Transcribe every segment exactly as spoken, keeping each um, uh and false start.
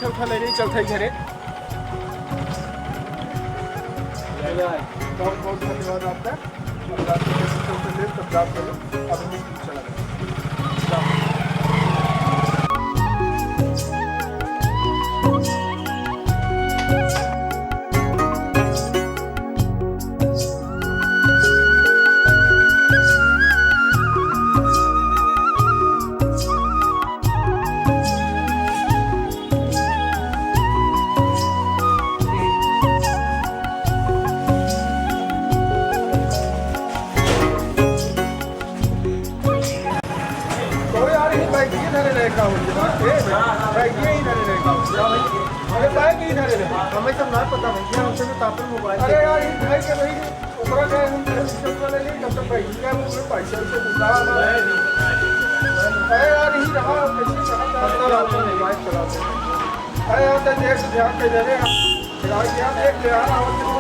उठा ले रही, चलते ही घरे। बहुत बहुत धन्यवाद आपका। अब रात में कैसे चलते ले, तब रात में अब हम चला गए। तो यार, ये बैग ही धरे रहे का हो? ए, बैग ही धरे रहे का हो? क्या भाई? अरे, बैग ही धरे रहे। हमें सब ना पता भैया, हमसे तो तापन मोबाइल अरे यार, ये भाई के भाई, ओकरा के हम घर से चला ले, तब तक भाई, क्या बोल रहे, पैसा से बुला हमारा। अरे यार, यही रहा, कैसे कहाँ जा रहा है, मोबाइल चलाते। अरे यार, तो देख, ध्यान दे दे रहे हैं। यार, क्या देख ले यार, आवत नहीं।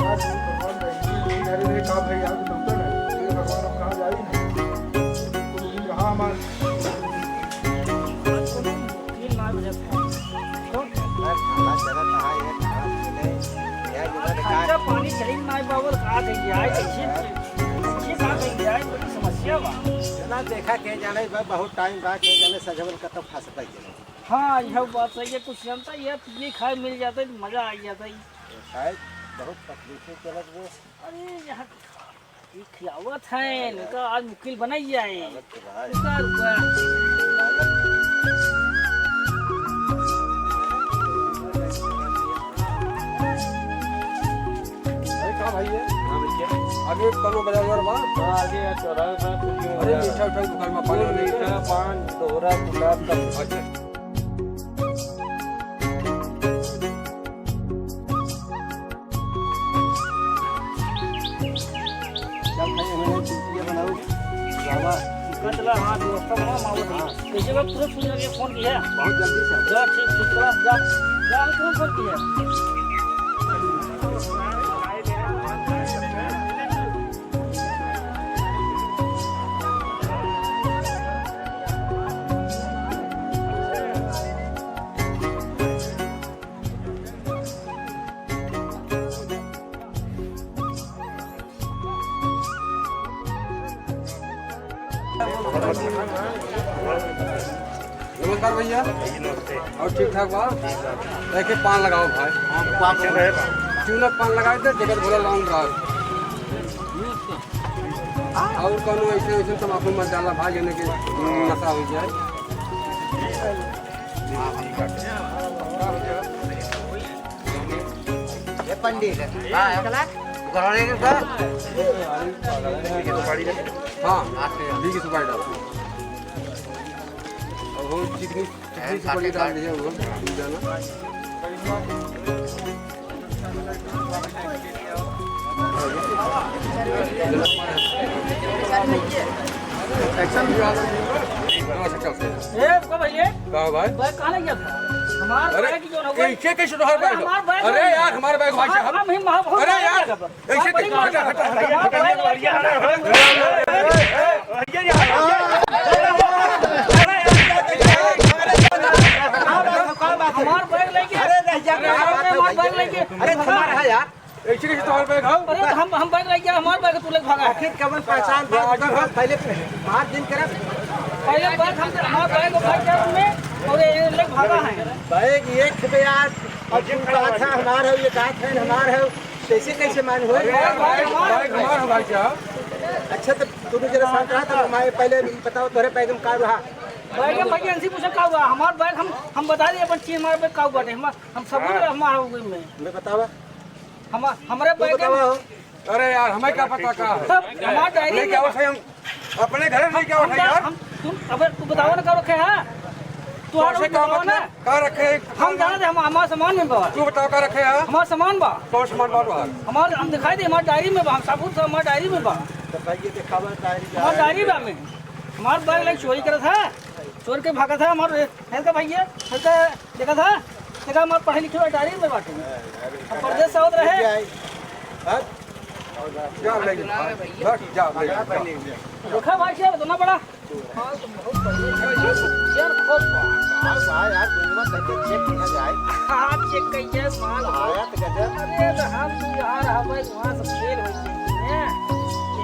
यार, भगवान भाई, ये नहीं रहे, काम है यार, डॉक्टर है। ये भगवान, अब कहाँ जाई? तो यही रहा हमारा। आज कोनो मुश्किल ना बुझत है। कौन है? बस हमार जगह कहाँ है, कहाँ मिले? यह जगह तो खर्चा पानी चली ना पावल, का कही जाए, कैसे, कैसे का कही जाए, बड़ी समस्या बा। ना देखा के जाने बा, बहुत टाइम बा, के जाने सजवल का तो फंस पाई। हाँ, यह बात सही है, कुछ जनता यह पिए खाए मिल जाता है, मजा आ जाता है। शायद बहुत तकलीफ से चलत बा। अरे, यहाँ ई खियावत हैं, इनका आज मुकिल बनाई जाए। रुका, रुका। अरे का भाई है? हाँ भैया। आगे कौनो बाजार बा? हाँ, आगे यार चौराहे पर कुछ अरे बाजार। मीठा उठा दुकान में पानी वानी। मीठा, पान, दोहरा, गुलाब का। अच्छा। चल भाई, हमें चुटकिया बनाओ। बाबा। कतला, हाँ, दोस्त, मामा, मामा, हाँ। कैसे बा, तुरंत सुन लगे, फोन किया। बहुत जल्दी से। जा, ठीक, ठीक, चला, जा। जा, हम तुरंत फोन किया। नमस्कार भैया। और ठीक ठाक बा? एक ही पान लगाओ भाई। चूना पान लगाए दे, जगत भोला लौंग रहा। और कौनो ऐसे वैसे तमाकू मत डाला भाई, यानी कि नशा हो जाए। ये पंडित है। हाँ, चला। घरवाले के घर। हाँ, बीस की सुपारी डाल। और वो चिकनी, चिकनी सुपारी डाल दिया वो, जाना। Action भी आ रहा है। हाँ, अच्छा, चलते हैं। ए, रुको भैया। कहाँ भाई? बैग कहाँ लग गया था? हमार अरे, बैग जो ना, कैसे, कैसे तोहार अरे, बैग? हमार बैग अरे नहीं। यार, हमार बैग भाई साहब। हम ही महा-, अरे यार, कैसे, हटा, हटा, हटा। हमार बैग। हमार बैग लेके। अरे, रह जा, अरे, हमार बैग लेके। अरे, तुम्हारा है यार। ऐसे कैसे तोहार बैग हो? अरे, तो हम, हम बैग लेके, हमार बैग तू लेके भागा है। आखिर कवन पहचान बा? आज हम पहले बात दिन करब। पहले बैग हम, हमार बैग उठा के उनमें और ये लेके भागा है। बैग एक थे यार, और तू कहा था हमार है, ये कहा था हमार है, कैसे, कैसे मान हो? अरे यार, बैग, बैग हमार हो भाई साहब। अच्छा, तो तू भी जरा शांत रहा, तो हमारे पहले बताओ, तोरे बैग में का रहा? बैग में भैया इनसे पूछो का हुआ? हमार बैग हम, हम बता दिए अपन चीज, हमारे बैग का हुआ? हम, हम सबूत हाँ। हमारा हो गई में। मैं बतावा। हम, हमरे तू बैग बतावा हो। अरे यार, हमें क्या पता का है? सब हमार डायरी लेके में आओ बा। सही, हम अपने घर लेके आओ हम सही का, यार। हम, तुम, अबे तू बतावा ना का रखे है? तू तो और से का बतावा ना। मतलब? का रखे है? हम जाना थे, हम, हमार सामान में बा। तू बताओ का रखे है? हमार सामान बा। कौन सामान बा तोहार? हमार, हम दिखाई दे, हमार डायरी में बा, हम सबूत सब हमार डायरी में बा। तो भाई ये दिखावा डायरी। हमार डायरी बा में। हमार बैग लेके चोरी करत है, चोर के भागत है, हमार हेल का भैया, हेल का देखा था, देखा हमार पढ़े लिखे वाला डायरी में बाटे। अब परदेस से आवत रहे। जा ले, जा ले, जा। देखा भाई साहब, इतना बड़ा माल तो बहुत बढ़िया है। यार, खूब बा। हाँ, बा यार, गोलवा कैसे चेक किया जाए? हाँ, चेक कइके माल हो। आया तो गजब। अरे, तो हम तू यहाँ रहबै, वहाँ से फेल हो गए हैं।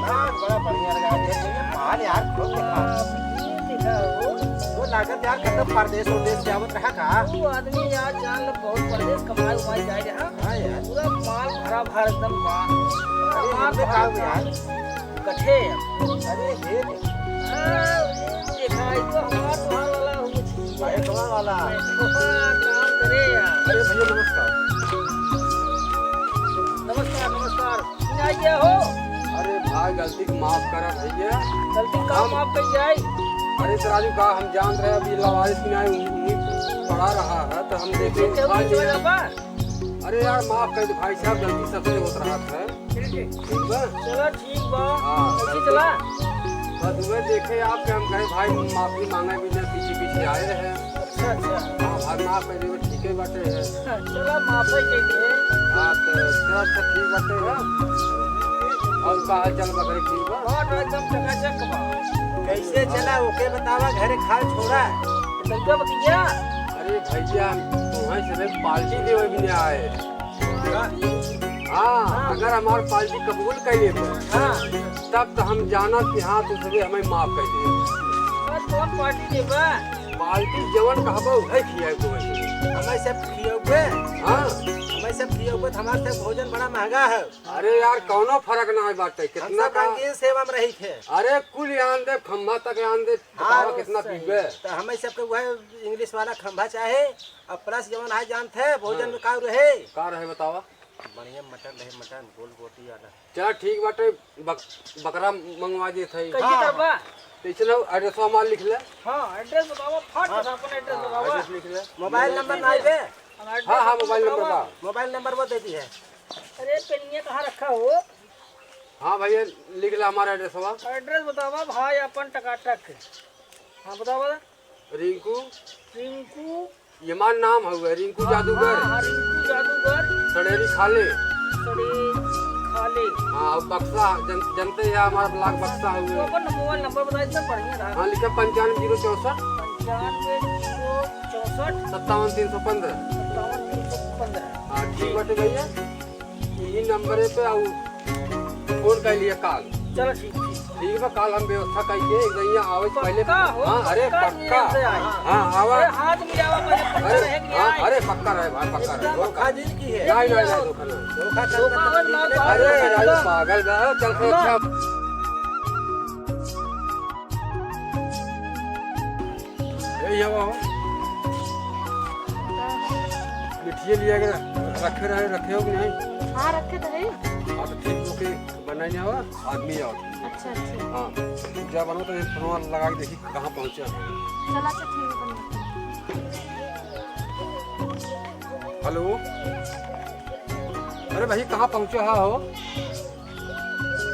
ना, बड़ा बढ़िया लगा ये, ये माल यार, खूब देखा। हाँ, ये देखा हो। वो लागत यार, कतौ परदेस उरदेस से आवत रहा का? वो आदमी यार, जान लो, बहुत परदेस कमाए उमाए जाए रहा। हाँ यार। पूरा माल भरा भर एकदम माल। अरे, माल इनमें भरा का हुआ यार? कथे। अरे, हे। हाँ, देखा, ये तो हमार, तुम्हार वाला हो। अरे, तुम्हार वाला। हाँ, काम करे यार। अरे, भैया, नमस्कार। नमस्कार, नमस्कार। नहीं आइए हो? अरे, भाई, गलती को माफ करा, भैया। गलती का हम माफ कर जाए? अरे, तो राजू का हम जान रहे, अभी लवारिस में आए, उन्हीं पड़ा रहा है, तो हम देखे, ठीक है, उठा उठा लिया। चला बा। अरे यार, माफ कर दे भाई साहब, गलती सबसे होत रहत है। ठीक है। ठीक बा? चला, ठीक बा। हाँ। कैसे चला? बस उहे देखे आपके, हम कहे भाई, माफी मांगे भी ना, पीछे पीछे आए रहे। अच्छा, अच्छा। हाँ भाई, माफ कर दे, ठीक है बाटे है। हाँ, चला, माफ ही कर दे। हाँ, तो चला, अच्छा, ठीक बाटे है। और का हाल चाल बा, घरे ठीक बा? हाँ, तो एकदम चकाचक बा। कैसे चला, ओके बतावा, घरे खाल छोड़ा। लड़का बतिया। अरे भैया, तुम्हें सबे पार्टी देवे भी नहीं आए। हाँ, हाँ। अगर हमार पार्टी कबूल कर लेते, हाँ। तब तो हम जानत कि हाँ, तू सबे हमें माफ कर दे। अरे, कौन पार्टी देबा? पार्टी जवन कहबो, उहे खियाए तुम्हें। हमें सब खियौबे? हाँ। हमें सब खियौबे, तो हमार सब भोजन बड़ा महंगा है। अरे यार, कौनो फर्क ना बाटे, हम कितना सब का रंगीन सेवा में रही थे। अरे, कुल आन दे, खम्भा तक आन दे, हाँ, बताओ कितना सही। पीबे? तो हमें सबके वह इंग्लिश वाला खम्भा चाहे, और प्लस जवन है जानत है, भोजन हाँ। में का रहे? का रहे बतावा? बढ़िया मटन रहे, मटन, गोल गोटी वाला। चला ठीक बाटे, बक-, बकरा मंगवा देत है। कैसे हाँ। करबा? तो इसने एड्रेसवा हमार लिख ले। हाँ, एड्रेस बतावा, फट हाँ। से अपन एड्रेस हाँ, बतावा। एड्रेस लिख ले। मोबाइल नंबर ना दे। हम एड्रेस हाँ, हाँ, अपन मोबाइल नंबर बतावा। बा। मोबाइल नंबर वो दे दी है। अरे, पेनिया कहाँ रखा हो? हाँ भैया, लिख ले हमारा एड्रेसवा। एड्रेस बतावा भाई अपन टकाटक। हाँ, बतावा। रिंकू। रिंकू। ये हमार नाम हउवे, रिंकू हाँ, जादूगर। हाँ, हाँ, रिंकू जादूगर। सड़ेरी खाले। सड़ेरी खाले। हाँ, और बक्सा, जन-, जनते हैं हमारा ब्लॉक बक्सा हउवे। तो अपन मोबाइल नंबर बताई तो बढ़िया रहा। हाँ, लिखा पंचानवे जीरो चौसठ। पंचानवे जीरो चौसठ। सत्तावन तीन सौ पंद्रह। सत्तावन तीन सौ पंद्रह। हाँ, ठीक बाटे भैया। यही नंबर पे आऊ फोन कर लिया काल। चलो ठीक, ठीक। ठीक बा, काल हम व्यवस्था करके एक जइया आवे से पहले। पक्का हो, हाँ, अरे पक्का पक्का। नियम से आई। हाँ, आवा। अरे हाथ मिलावा पहले, पक्का अरे, रहे कि हाँ, आई। अरे पक्का रहे भाई, पक्का रहे। एकदम। धोखा दिल की है। नहीं, नहीं, नहीं, धोखा नहीं। धोखा चलता धोखा तो और ठीक मार है। अरे, पागल अरे, बा। पागल बा, चल से हाँ। अच्छा। ए, ये वो। मिठिए लिया के रखे रहे, रखे हो कि नहीं? हाँ, रखे तो है। हाँ, तो ठीक, ओके, बनाई नहीं आवा, आदमी आओ। अच्छा, अच्छा। हाँ, जा बनो तो ये फोन लगा के देखी कहाँ पहुँचा है। चला, अच्छा, ठीक है, बन। हेलो, अरे भाई, कहाँ पहुँचा है हो?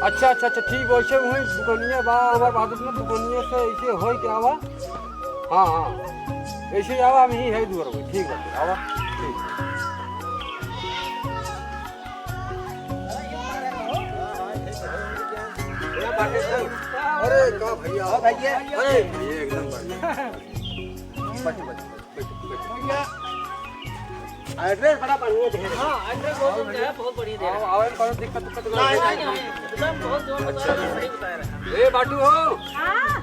अच्छा, अच्छा, अच्छा, ठीक, वैसे वहीं दुकनिया बा, हमार बाजू में दुकनिया से ऐसे होई के आवा। हाँ, हाँ, ऐसे ही आवा, हम ही है दुआर पे, ठीक बा, आवा, ठीक। अरे, का भैया? हाँ, भैया। अरे, भैया, एकदम बढ़िया। बैठ, बैठ, बैठ, बैठ। भैया, एड्रेस बड़ा बढ़िया दे रहे। हाँ, एड्रेस बहुत बढ़िया है, बहुत बढ़िया दे रहे। आवे, आवे में कौनो दिक्कत उक्कत ना नहीं, है? नहीं, नहीं, एकदम बहुत जोर बता रहे हैं, सही बता रहे हैं। ए, बाटू हो? हाँ।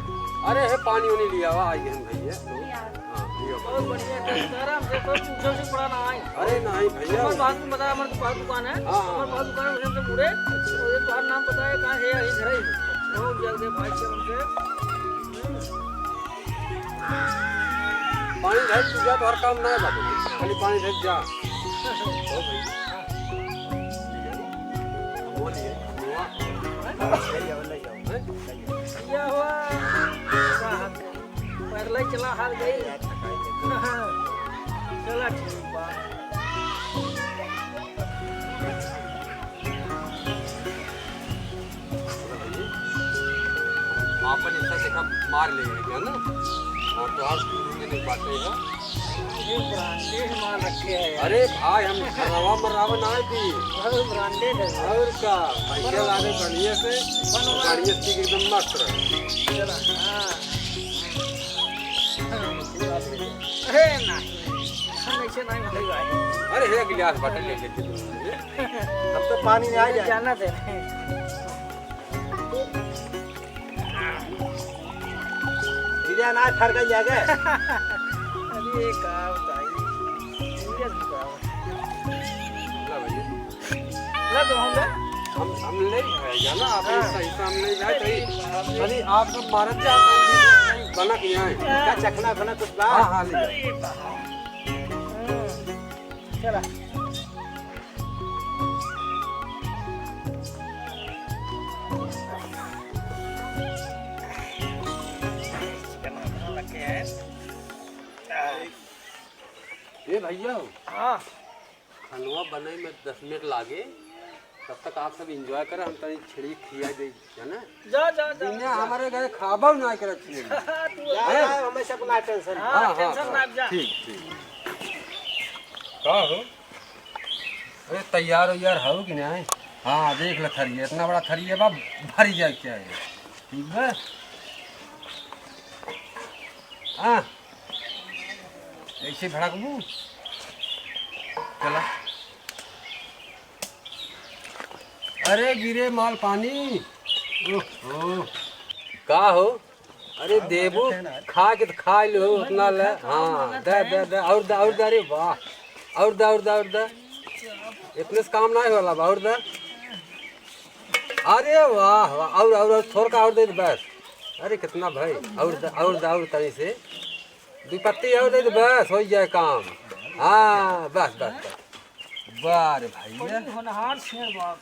अरे, हे, पानी उनी लिया हुआ, आई हम भैया। लिया। हाँ, लिया। बहुत बढ़िया, एकदम आराम से, कोई पूछो से पड़ा ना आए। अरे, नहीं भैया। हमारे बाजू में बता, हमारे तो बाजू दुकान है। हाँ, हाँ, हमारे हाँ। बाजू दुकान है, उधर से मुड़े। अच्छा। और ये तुम्हारा नाम बताया, कहाँ है, यही घर है। बहुत जल्दी भाई से उनसे। पानी ढाल तू जा, तोहर काम ना है बाबू। खाली पानी ढाल जा। हो भाई। बोलिए, हुआ। हैं? भैया हुआ। पैरलाई चला हार गई। चला ठीक बा। आपन इतना देखा मार ले गया ना, और तो आज गुरु जी ने बातें है। ये ब्रांडेड माल रखे हैं यार। अरे भाई, हम खराबा मराबा ना है दी। अरे ब्रांडेड है। और का, पैसा ला दे बढ़िया से, बढ़िया से एकदम मस्त रहे। चला, हाँ। अरे नहीं, हम ऐसे नहीं भाई भाई। अरे, हे गिलास बाटल ले लेते तुम। अब तो पानी नहीं आ जाए। जाना थे। गिरा ना, फर गई जाके। अरे, का बताई? सीरियस बताओ। ला भैया। ला तो हम ले। हम, हम ले जाए जाना, आप हाँ। हिस्सा, हिस्सा हम ले जाए, अरे, कहीं, बाप रे। कहीं आप लोग मारत जाओ, कहीं बना के आए। का चखना, बना कुछ बा? हाँ, हाँ, ले जाओ। अरे, बाप। हम्म। चला। ए भैया, हाँ। खनवा बने में दस मिनट लागे, तब तक आप सब enjoy करें, हम तनी छिड़ी खिया दे, है ना? जा, जा, जा, दुनिया जा। हमारे घर खाबो ना करे छिड़ी। तू जा, हैं? जा, हमें सब ना tension। हाँ, हाँ, हाँ, tension हाँ। ना जा। ठीक, ठीक। का हो? अरे, तैयार वैयार हो कि नहीं? हाँ, देख ले थरिया, इतना बड़ा थरिया बा, भरी जाए क्या है? ठीक बा? हाँ, ऐसे भड़कबू? चला। अरे, गिरे माल पानी। ओहो। का हो? अरे देबू, खा के तो खा लो, उतना ले। हाँ, दे, दे, दे, और दे, और दे, अरे वाह। और दे, और दे, और दे। इतने से काम नहीं होला बा, और दे। अरे वाह, वाह, और, और, और, थोड़ा और दे दे बस। अरे कितना भाई, और दे, और दे, और तनी से। दुई पत्ती और दे दे बस, हो जाए काम। हाँ, बस, बस, बस। वाह रे भैया। बड़ी होनहार छेड़ बा।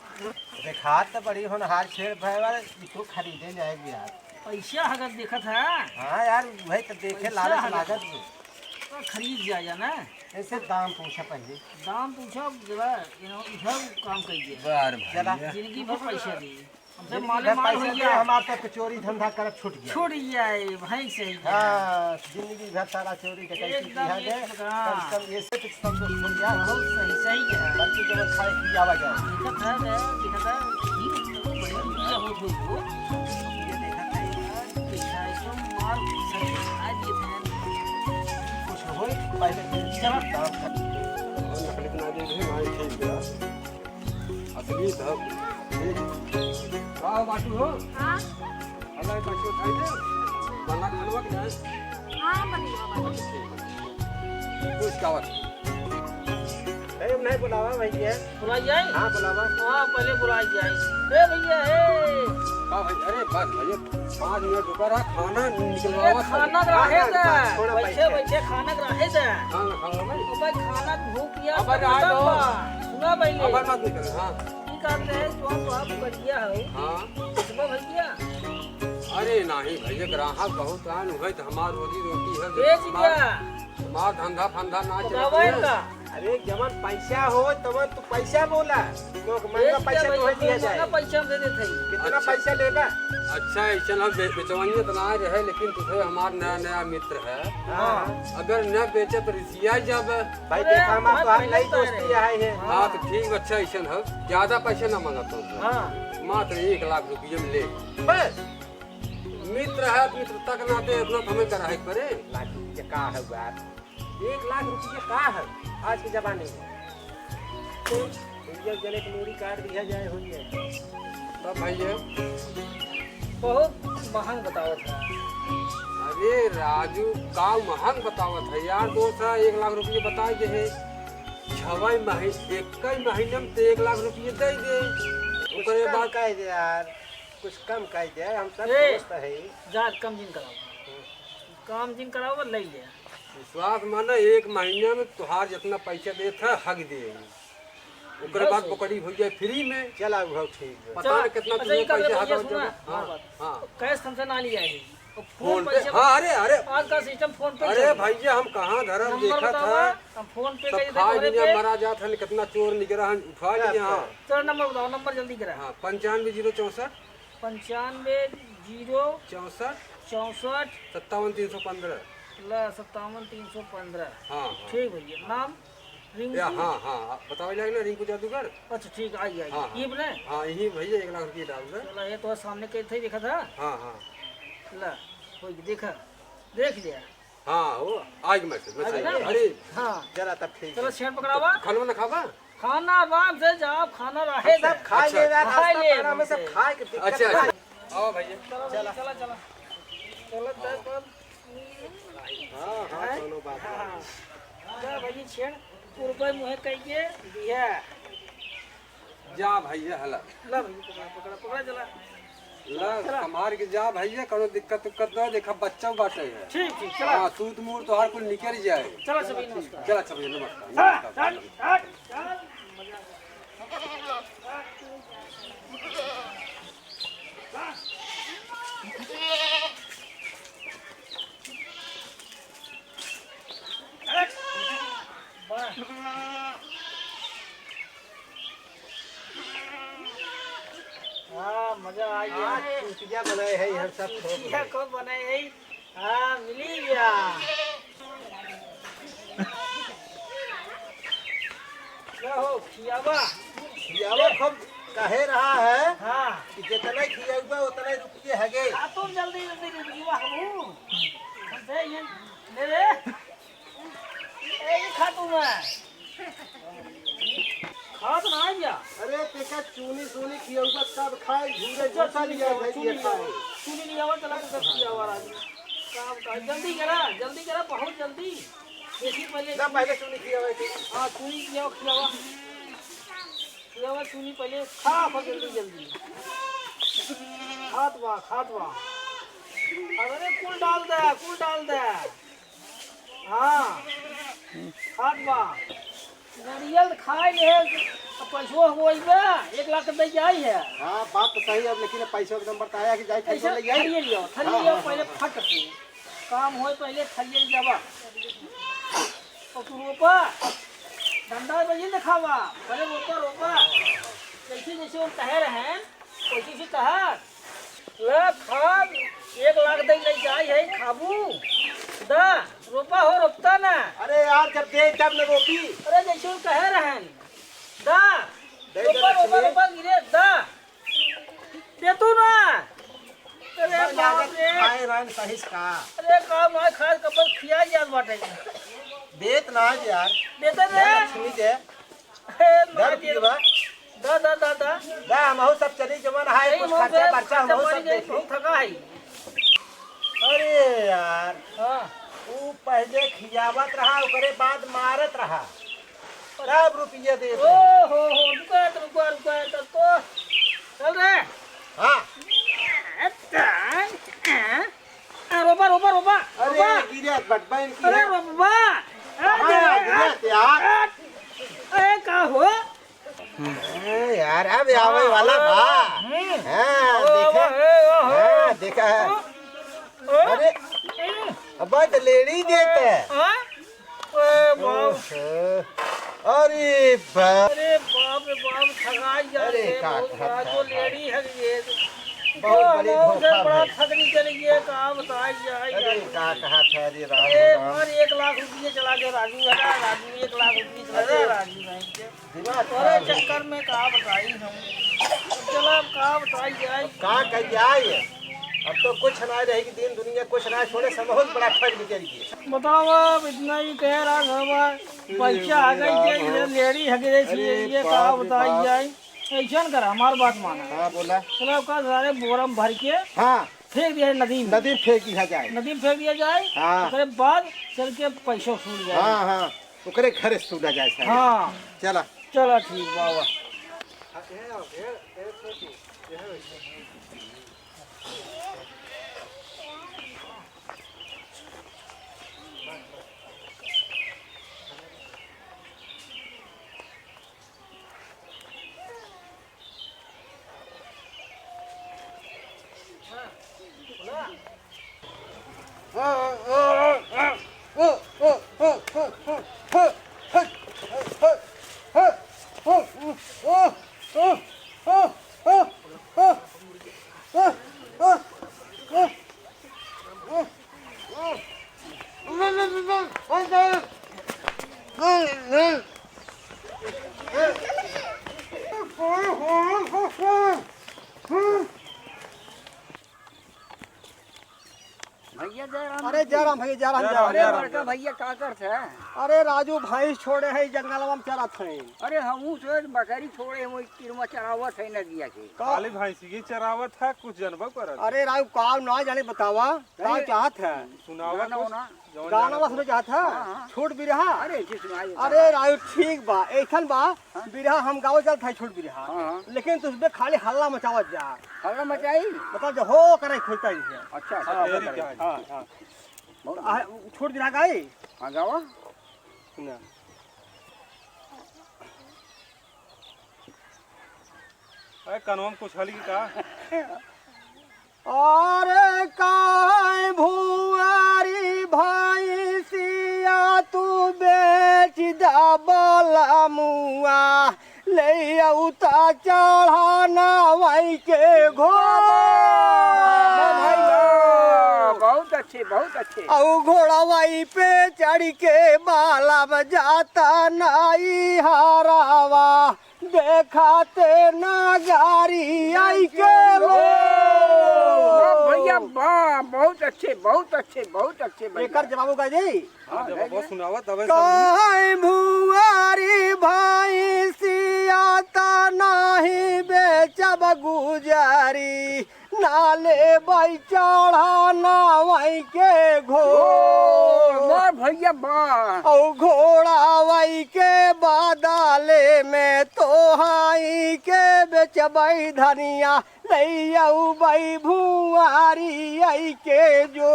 देखात त बड़ी होनहार छेड़ भय बा, इसको खरीदे जाए बिहार। पैसा अगर देखत है। हाँ यार, वही तो देखे पैसा लालच हगर। लागत बा। तो खरीद जाए ना। ऐसे दाम पूछा पहले। दाम पूछा, जरा, you know, इधर काम कर दिया। वाह रे चला। भैया। जिंदगी भर पैसा दे। हमसे जिंदगी माले भर माल पैसा होइया। दे, हमार तो चोरी धंधा करब छूट गया। छूट गया है, भाई सही है। हाँ, जिंदगी भर सारा चोरी डकैती एकदम किया दे, एक, हाँ। कम से कम ये से कुछ संतुष्ट हो गया। बहुत सही, सही है। बाकी जो खाए पी आवा जाए। दिखत है, दिखत है, ठीक है, तो बड़ी दुनिया हो गई हो। ये देखा था यार, कि ढाई सौ माल सही खा दिए थे। कुछ हो, पहले दिन चला। दाम कर। नकली बना दे रहे, माल ठीक है। असली धन। का हो बाटू हो? हाँ। अगर बाटू खाई दे, बना खनवा के ना? हाँ, बनी बाबा। ठीक है। कुछ का बात? अरे, नहीं बुलावा भैया। बुलाई जाए? हाँ, बुलावा। हाँ, पहले बुलाई जाए। ए भैया, ए। का भाई? अरे, बस भैया, पाँच मिनट रुका रहा, खाना निकलवावा अरे, खाना सब। रहे हाँ, था। हाँ, थोड़ा बैठे, बैठे। बैठे खाना रहे था। हाँ, खाओ भाई। ओ भाई, खाना भूख अब आ जाओ। सुना पहले। अब मत निकल, हाँ। ई काम रहे, तो आप, आप बढ़िया हो। हाँ। सुबह भैया। अरे नहीं भैया, ग्राहक बहुत आन, उहे तो हमार रोजी रोटी है, ए हमार, जिया। हमार धंधा फंधा ना चले। का? अरे जवन पैसा हो, तवन तू पैसा बोला। तो महंगा ए जिया पैसा भाई, तो दिया जाए। महंगा पैसा हम दे देते हैं। कितना अच्छा। पैसा लेगा? अच्छा, ऐसा ना बे-, बेचवनिया तो ना रहे, लेकिन तुझे हमार नया नया मित्र है। हाँ। अगर न बेचे तो रिसिया जाबे। भाई, अरे, देखा, हमार बात तो हाल पहले नहीं तो दोस्ती है। है, है। हाँ, तो ठीक, अच्छा, ऐसन हो, ज्यादा पैसे ना मांगत हो। हाँ। मात्र एक लाख रुपये में ले। बस। मित्र है, मित्रता के नाते इतना तो हमें कराहे के पड़े। लाख रुपये का है यार? एक लाख रुपये का है आज के जमाने में? तो भैया, जने के मूड़ी काट दिया जाए, हो जाए। तब भैया? बहुत महंग बतावत है। अरे राजू, का महंग बतावत है यार? दोस्त है, एक लाख रुपये बताए दे है, छवै मही-, एक ही महीने में तो एक लाख रुपये दे दे। कुछ ओकरे कम बाद कर दे यार, कुछ कम कर दे, हम सब ए, दोस्त है। जा, कम जिन कराओ। हम्म। काम जिन कराओ, ले ले। विश्वास माना, एक महीना में तुहार जितना पैसा देत है, हग दे। ओकरे बस बाद हो। बोकड़ी हो जाए free में। चला, वो ठीक है। पता चला, नहीं कितना अच्छा, तुझे ये कर ले पैसा भैया, हग सुना। जाए। हाँ, हाँ। Cash हमसे ना लिया है। वो फोन फोन पे, पैसे हाँ, अरे, अरे। आज का system फोन पे अरे चल रहा है। भैया, हम कहाँ धरम नंबर देखा बतावा, था। हम फोन पे सब कह देते खा हैं, दुनिया पे। मरा जात है, कितना चोर निकला है, उठा क्या लिए, हाँ। चलो, नंबर बताओ, नंबर जल्दी करा। हाँ, पंचानवे जीरो चौसठ। पंचानवे जीरो चौसठ। चौसठ। सत्तावन तीन सौ पन्द्रह। ला, सत्तावन तीन सौ पन्द्रह। हाँ, हाँ। ठीक भैया, नाम? रिंकू? या, हाँ, हाँ, हाँ, बतावे लागे ना, रिंकू जादूगर। अच्छा, ठीक, आई, आई। हाँ, हाँ। ये बने? हाँ, यही भैया, एक लाख रुपये डाल दे। चला, ये तो सामने के थे, देखा था? हाँ, हाँ। ला, हो गया, देखा, देख लिया। हाँ, वो आइग मैसेज, मैसेज। आइग ना? अरे। हाँ। जरा तब ठीक चलो, है। छेड़ पकड़ावा। खाना वाना खावा? खाना आराम से जाओ, खाना रहे सब दे। खा अच्छा। ले यार, खा नाश्ता ले पाना में सब हमसे। खा के दिक्कत अच्छा, खा। अच्छा। आओ भैया। चलो, चलो। चलो, चलो। चलो, दस बार। हाँ, हाँ, हैं? चलो बात है। हाँ। जा भैया, छेड़। रुपये मुँहे कहिए, दिया। जा भैया, हला। ला भैया, पकड़ा, पकड़ा, पकड़ा, चला। ला, चला। संभार के जा भैया, कौनो दिक्कत उक्कत ना, देखा बच्चा बाटे है। ठीक, ठीक, चला। हाँ, सूत मूर तोहार कुल निकल जाए। चला, सभी नमस्कार। चला, अच्छा भैया, नमस्कार, चला, नमस्कार, चला, नमस्कार। चला, चला। हाँ, मजा आ गया। आज चूतिया बनाए है, हम सब खो गए। चूतिया को बनाए है। हाँ, मिली गया। क्या हो, खियावा? खियावा खूब कहे रहा है हाँ। कि जितना खियावा उतना रुपये हगे। आ, तुम जल्दी, जल्दी रुपये हमहू। हमसे ये ले ले। ए, ये खा तू ना। खात ना है क्या? अरे, तेका चूनी सूनी खियौबा तब खाए, झूरे अच्छा, झूठा चूनी लिया लियावा, है, चूनी ये खाए। लियावा, चूनी लियावा, चला के दस लियावा, राजू। काम का, जल्दी करा, जल्दी करा, बहुत जल्दी। देखी पहले ना, पहले चूनी खियावा थी। हाँ, चूनी खियावा, खियावा। खियावा चूनी पहले, खा, खा जल्दी, जल्दी। खात बा, खात बा। अरे, कुल डाल दे, कुल डाल दे। हाँ, खात बा। नरियल खाए ले, अब पैसवा होई बा, एक लाख दे जाई है। हाँ, बात तो सही है, लेकिन पैसवा के नंबर तो आया कि जाई, पैसा थरिये लियाओ, थरिये हाँ, लियाओ, हाँ, पहले हाँ। फट से। काम होए, पहले थरिये लियावा। और तू रोपा, धंधा में ये दिखावा, पहले रोपा, रोपा। जैसे, जैसे वो कहे रहे, वैसे, वैसे कहा। ला खाब, एक लाख दे ले जाई है, खाबू। दा, रोपा हो, रोपता ना। अरे यार, जब दे तब न रोपी। अरे, जैसे उन कहे रहन। दा, दे दे रोपा, रोपा, लक्ष्मी। रोपा, गिरे, दा। दे तू ना। अरे बाप रे। खाए रहन सहिस का। अरे, का मार खाए, कपल खिया यार बाटे। देत ना यार। देते दे रे। लक्ष्मी दे। हे, दस मार रुपये दे। बा। दा, दा, दा, दा। दा, हमहू सब चली जवन है, यही कुछ हमहू खर्चा सब बर्चा खर्चा हमहू पानी सब जाई, देखी। बहुत थका है। अरे यार, हाँ। ऊ पहले खियावत रहा, ओकरे बाद मारत रहा। तब रुपया देत ओ रहे। हो हो, रुका तो, रुका, रुका तो, तो। चल रे। हाँ। अच्छा, हाँ। आ, रोपा, रोपा, रोपा, अरे, रोपा। गिरत बटबैन की अरे, है। रोपा। कहाँ अरे, गिरत यार? अरे, का हो? अरे यार, अब आवे वाला बा। हम्म। हाँ, ओ, देखा? ओ, ओ, ओ। हाँ, देखा है। ओ, ओ। अरे, हम्म। अब तो लेड़ी देत है। हाँ? ए, बाप। ओहो। अरे बाप। अरे बाप रे बाप, ठगाई जा अरे रे, का बहुत कहत बड़ा है जो भाई? लेडी है ये। बहुत बड़ी धोखा से बड़ा भाई। ठगनी चली ये, का बताई जाए अरे यार। का कहत है, अरे राम अरे राम। मार एक लाख रुपये चला गए राजू, है ना राजू, एक लाख रुपये चला गए अरे। राजू भाई के। दिमाग अरे खराब है। चक्कर में का बताई हम। अब चला, अब का बताई जाए। अब का कही जाए? अब तो कुछ ना रही कि दिन दुनिया कुछ ना छोड़े, सब बहुत बड़ा ठग निकल गया। बताओ, अब इतना ही कह रहा घर में, पैसा आ गई, राम ये हो। लेडी हगे जैसी अरे ये, ये बाप कहा रे बताई बाप। जाए। ऐसा न करा, हमार बात माना। हाँ, बोला। चलो, का सारे बोरा में भर के हाँ। फेंक दिया नदी में। नदी में फेंक दिया जाए। नदी में फेंक दिया जाए। हाँ। ओकरे बाद चल के पैसा वसूल जाए। हाँ, हाँ। ओकरे घरे सूदा जाए सारे। हाँ। चला। चला, ठीक, बाबा। भैया जय राम। अरे जय राम भैया, जय राम, जय राम, जय राम। अरे बड़का भैया, का करत है? अरे राजू, भैंस छोड़े है, जंगलवा में चरत है। अरे हमहू सोच बकरी छोड़े, वही किरमा चरावत है नदिया के। का? खाली भैंसी की चरावत है, कुछ जनबा करत। अरे राजू, का ना जाने बतावा, का अरे, चाहत है? सुनावा गाना कुछ, वाना। जौन गाना जानत वाना हो। सुने चाहत है? हाँ, हाँ। छोट बिरहा? अरे, जी सुनाइए। अरे राजू, ठीक बा, ऐसन बा, हाँ। बिरहा हम गावे चलत है, छोट बिरहा। हाँ, हाँ। लेकिन तू उसमें खाली हल्ला मचावत जा। हल्ला मचाई? मतलब जो हो करे खोजता ही है। अच्छा, हाँ, अच्छा, तेरी अच्छा। क्या है? हाँ, हाँ। बहुत आ, छोट बिरहा गाई? हाँ, गावा। सुना। अरे, कनवा में कुछ हली का? अरे, काहे भुआरी भैंसिया तू बेच दा बलमुआ, ले अउता चढ़ाना वही के घोड़ा। वाह भाई वाह, बहुत अच्छे, बहुत अच्छे। अउ घोड़वई पे चढ़ के बालम जाता नाई हरावा, देखा ते नगारी आई के लो। वाह भैया वाह, बहुत अच्छे, बहुत अच्छे, बहुत अच्छे भैया। एकर जवाब का जी? हाँ, जवाब बहुत सुनावा, तबे सब। काहे भुआरी भैंसिया ता नाही बेचब गुजारी, ना लेबै चढ़ाना वही के घोड़ा। वाह भैया वाह। औ घोड़वई के बदले में तोहई के बेचबै धनिया, ले अउबै भुआरी आई के जो।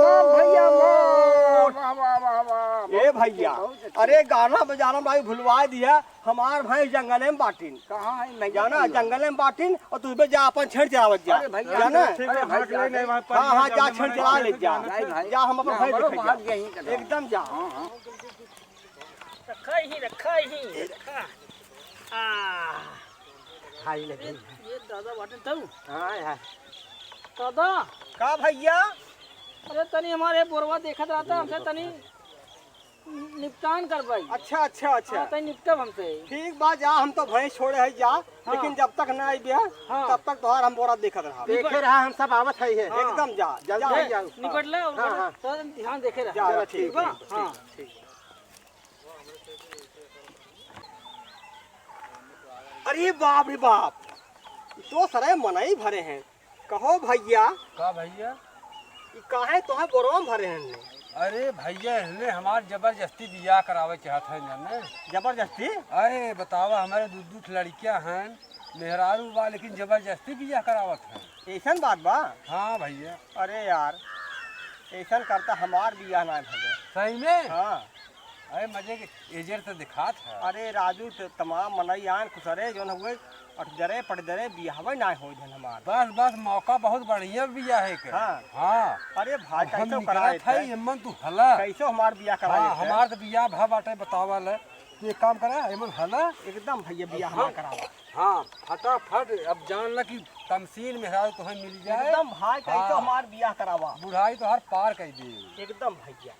वाह भैया वाह, वाह, वाह, वाह, वाह, ए बहुत भैया, अच्छे, बहुत अच्छे। अरे गाना बजाना भाई भुलवा दिया। हमार भैंस जंगले में बाटिन। कहाँ है भैया? जाना, जंगले में बाटिन और तू बे जा अपन छेड़ चरावत जा। अरे भैया, जाना? ठीक है, अरे भाई, भाग ले, नहीं, वहाँ पर हाँ, हाँ, जा, जंगल छेड़ में चरा ले, जा। नहीं भाई। जा, हम अपन ना, भैंस बड़ो देखे भाग जा। गया ही चला। एकदम जा। हाँ, हाँ। रखा ही, रखा ही, रखा। आ। खाई ले। ये, ये दादा बाटे तऊ? हाँ, हाँ। दादा। का भैया? अरे तनी हमारे बोरवा देखत रहता, हमसे तनी निपटान कर पाई। अच्छा, अच्छा, अच्छा। हाँ, तनी निपटब हमसे। ठीक बा, जा, हम तो भैंस छोड़े है जा, हाँ। लेकिन जब तक ना आइबे, हाँ। तब तक तोहार हम बोरा देखत रहब। देखे रहा, हम सब आवत है, है। हाँ। एकदम जा, जल्दी जा, ही जाओ। निपट ले और हाँ, बोला, हाँ। तो ध्यान देखे रहा। जा, चलो, ठीक ठीक बा? ठीक, हाँ। ठीक, ठीक। अरे बाप रे बाप, ई तो सरे मनई भरे हैं। कहो भैया। का भैया? ई काहे तोहे बोरवा में भरे हन? अरे भैया, इन्हें हमार जबरदस्ती बियाह करावे चाहत है जाने। जबरदस्ती? अरे बतावा, हमारे दू दू ठे लड़कियां हैं, मेहरारू बा, लेकिन जबरदस्ती बियाह करावत हैं। ऐसन बात बा? हाँ भैया। अरे यार, ऐसन करता हमार बियाह ना भवे। सही में? हाँ। अरे मजे के एजर तो दिखात है। अरे राजू, त-, तमाम मनई आन खुसरे जौन हुए, अठदरे पटदरे बियाहवे ना हो जन हमार। बस, बस, मौका बहुत बढ़िया बियाह है के। हाँ। हाँ। अरे भाई, अब हम कैसो निकलत कराए है, थे? एमन तू हला। कैसो हमार बियाह कराए हाँ, थे? हमार तो बियाह भा बाटे, बतावा ले। तू एक काम करा, एमन हला। एकदम भैया बियाह अब हमार हम करावा। हाँ, फटाफट, अब जान ला कि कमसीन मेहरारू तोहे मिल जाए। एकदम भाई, कैसो हाँ। हमार बियाह करावा। बुढ़ाई तोहार पार कर दे। एकदम भैया।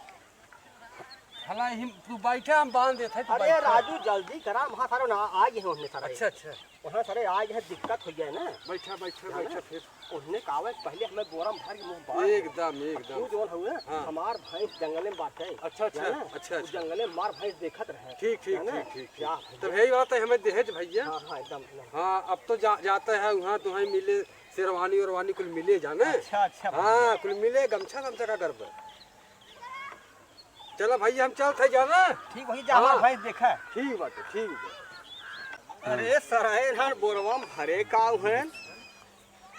हला ही तू बैठे, हम बांध देत है, तू अरे बैठे। राजू, जल्दी करा, वहाँ सारे ना आ गए हैं उन्हें सारे। अच्छा, अच्छा। वहाँ सारे आ गए हैं, दिक्कत हो गया है ना। बैठा, बैठा, जाना? बैठा फिर। उन्हें कहावे पहले हमें बोरा में भर के मुंह बांध दे। एकदम, अब एकदम। तू जौन हुए, हाँ। हमार भैंस जंगले में बाटे। अच्छा, अच्छा, जाना? अच्छा, वो अच्छा। जंगले में हमार भैंस देखत रहे। ठीक, ठीक, जाना? ठीक, ठीक, ठीक। क्या भैया? तब यही बात है, हमें दहेज भैया। हाँ, हाँ, एकदम, एकदम। हाँ, अब तो जा, जाते हैं वहाँ, तुम्हें मिले, शेरवानी वेरवानी कुल मिले जाने। अच्छा, अच्छा भैया। हाँ, कुल मिले, गमछा, गमछा का करबे। चला भैया, हम चलत है जाना। ठीक भैया, जा हाँ। हमार भैंस देखा। ठीक बाटे, ठीक बा। अरे सराय धान बोरवा में भरे का उहेन?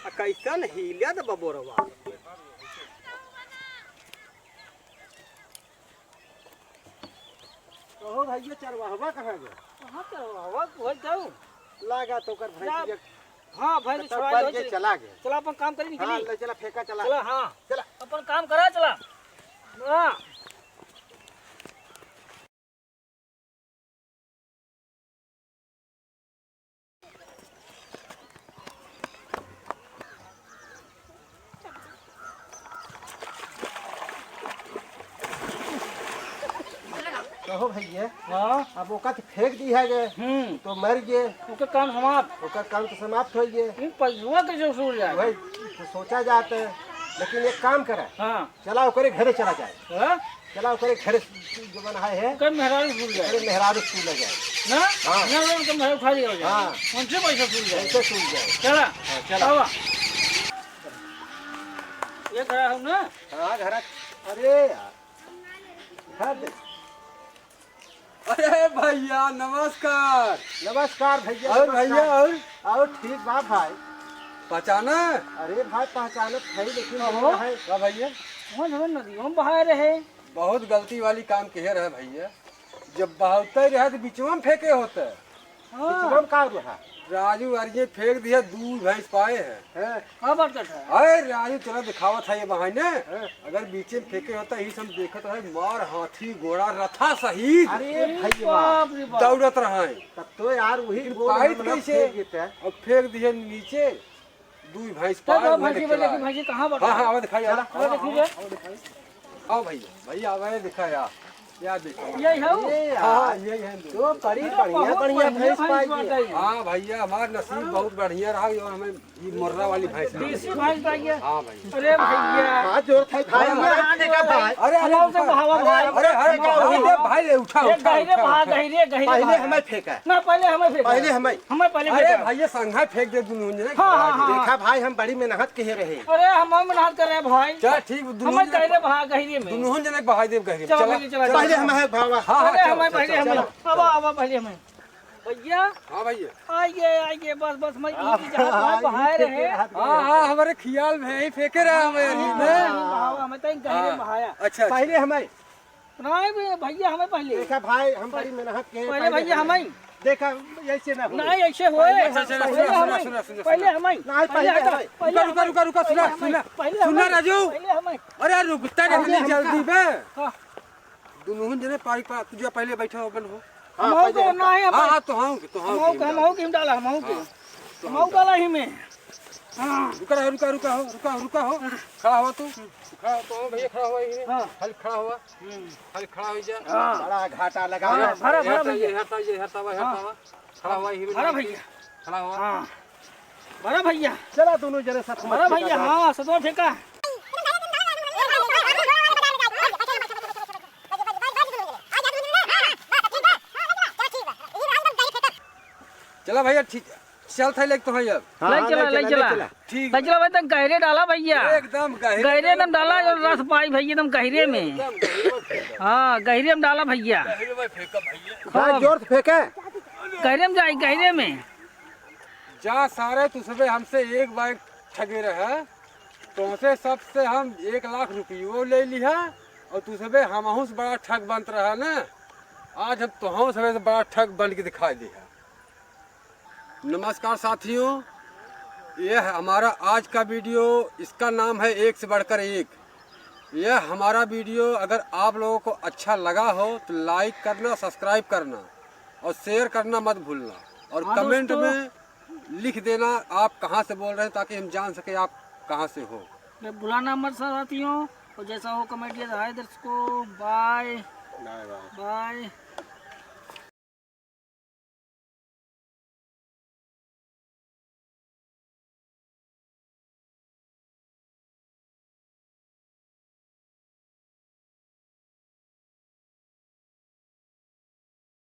आ कैसन हिलत बा बोरवा? कहो भैया, चरवाहवा कहाँ गया? कहाँ चरवाहवा? वही जाऊ। लागा तो कर भैंस जा। के हाँ, भैंस तो छोड़ा पल दो, के चल। चला गया। चला, अपन काम करी, निकली। हाँ, ले चला, फेंका चला। चला, हाँ। चला। अपन काम करा, चला। हाँ। कहो भैया, हाँ? अब ओका तो फेंक दी है जे, हम्म। तो मर गए। ओकर काम समाप्त। ओकर काम तो समाप्त हो गए। इन पैसवा कैसे वसूल जाए? वही तो सोचा जाता है। लेकिन एक काम करा, हाँ। चला ओकरे घरे चला जाए। हाँ? चला ओकरे घरे जो बना है, ओकर मेहरारू सूल जाए। ओकरे मेहरारू सूल जाए। ना? हाँ। ना, ना, ओकर मेहरारू खा जाए। हाँ। उनसे पैसा सूल जाए। उनसे सूल जाए। चला। हाँ, चला। आवा। ये खड़ा हूँ ना? हाँ, घर। अरे यार। घर दे। अरे भैया, नमस्कार। नमस्कार भैया, और नमस्कार। भैया, और? और ठीक बा भाई। पहचाना? अरे भाई, पहचानत है, लेकिन अहो। है। का भैया? वहाँ जो है नदियों में बहाए रहे। बहुत गलती वाली काम किहे रहे भैया। जब बहावते रहे तो बिचवा में फेंके होते। हाँ। बिचवा में का रहा? राजू अरिये फेंक दिया, दू भैंस पाए हैं। हैं? का बात करता है? अरे राजू, चला दिखावत है ये बहाने। हैं? अगर बीचे में फेंके होता, ही सब देखत रहे, मार हाथी घोड़ा रथा सहित अरे भैया। बाप रे बाप। दौड़त रहा है। तब तो यार वही लेकिन गोल पाइत हम लोग कैसे? फेंक देते हैं। और फेंक दिए नीचे, दू भैंस तब पाए वो हुआ भैंसी लेके बजा चला। के भैंसी कहाँ बता? हाँ, हाँ, आवा दिखाई यार। चला। आवा दिखाई दे। आओ भैया, भैया आवा ये दिखा यार। या देखो। यही है वो? ये हाँ, हाँ, यार। यही है। तो बड़ी अरे बढ़िया, बहुत बढ़िया बढ़िया भैंस भैंस पाई बात है। है। हाँ भैया, हमार नसीब बहुत बढ़िया रहा, ये हमें ये मुर्रा वाली भैंस मिली। देसी भैंस पाई है। हाँ भाई। अरे भैया। हाँ, जोर था भाई, हाँ, हमारा हाँ, देखा भाई। अरे, अरे, हमारा तो बहावा भाई। अरे, अरे, हमारा भाई, भाई, भाई, उठा, ये उठा, गहिरे उठा, बहा, उठा। गहिरे, गहिरे पहले बहा। हमें फेंका। ना, पहले हमें फेंका। पहले हमें। हमें पहले अरे फेंका। भैया, संघा फेंक दे दुनू जने। हाँ, हाँ, हाँ, देखा हाँ। भाई, हम बड़ी मेहनत किहे रहे। अरे, हम मेहनत कर रहे हैं भाई। चल, ठीक, दुनू हमें जने गहिरे बहा, गहिरे में। दुनू जने बहा देब गहिरे में। चलो, चला, भैया, चला, चला। पहले हमें है भावा। हाँ, हाँ, पहले चल, हमें, चल, पहले चल, हमें। चल। अब आवा, अब पहले हमें। भैया। हाँ भैया। आइए, आइए, बस, बस, मैं हाँ, इही जहाँ हाँ, बाहर ये है। फेंके रहा हाँ, हाँ, हमारे ख्याल में ही फेंके रहा हमें हाँ, अभी हाँ, में। हाँ, हाँ, हमें तो गहिरे हाँ। बहाया। अच्छा, अच्छा। पहले हमें। नहीं बे, भैया, हमें पहले। देखा भाई, हम बड़ी मेहनत के पहले पहले भैया हमें। हमें। देखा, ऐसे ना हो। नहीं, ऐसे होए। अच्छा, अच्छा, पहले सुना, सुना, हमें। सुना, सुना, पहले सुना। हमें। नहीं, पहले पहले हमें। हमें। रुका, रुका, रुका, रुका, पहले सुना, हमें। सुना। पहले सुना, हमें। राजू। पहले हमें। अरे, रुकता नहीं, पहले इतनी हमें। जल्दी बे। हाँ। दुनहु जने पाई पा, तू जा पहले बैठा हो, अपन हो। हाँ, हमहू पहले के हम ना है, हाँ, अपन। हाँ, तो हम के, तो हम हमहू के, के, हम हमहू के। के हम डाला, हमहू के। हाँ, तो हम हमहू डाला। डाला ही में। हाँ। रुका रहो, रुका, रुका हो, रुका, रुका हो। खड़ा हुआ तू। खड़ा हो, तो भैया खड़ा हुआ यही। हाँ। खाली खड़ा हुआ। हम्म। खाली खड़ा हो जा। हाँ। बड़ा घाटा लगा। हाँ, भरा, भरा ये भैया। हटा, ये हटा, ये हटा, हाँ। खड़ा हुआ, हीरो भरा जवान भैया। खड़ा हुआ। हाँ। भरा भैया। चला दोनों जने साथ में भरा भैया, हाँ, सतवा फेंका। चला भैया, ठीक, चल था लेके तो है अब। हाँ, ले हाँ, चला, ले ले चला, ले चला। चला। ठीक ले बा। चला भाई, तम गहिरे डाला भैया। एकदम गहिरे गहिरे एकदम डाला, डाला जो रस पाई भैया, एकदम गहिरे में। एकदम गहिरे में फेंका। हाँ, गहिरे में डाला भैया। गहिरे में फेंका भैया। हाँ। जोर से फेंके। गहिरे में जाई, गहिरे में। जा सारे, तू सबे हमसे एक बार ठगे रहे, तुमसे सबसे हम एक लाख रुपयो ले लिहा और तू सबे हमहू से बड़ा ठग बनत रहा ना। आज हम तुहू सबे से बड़ा ठग बन के दिखाई दिहा। नमस्कार साथियों, यह हमारा आज का वीडियो, इसका नाम है एक से बढ़कर एक। यह हमारा वीडियो अगर आप लोगों को अच्छा लगा हो तो लाइक करना, सब्सक्राइब करना और शेयर करना मत भूलना। और हाँ कमेंट दोस्तों। में लिख देना आप कहाँ से बोल रहे हैं, ताकि हम जान सके आप कहाँ से हो। अरे भुलाना मत साथियों, और जैसा हो कमेंट किया जाए दर्शकों। बाय। Bye bye. बाय।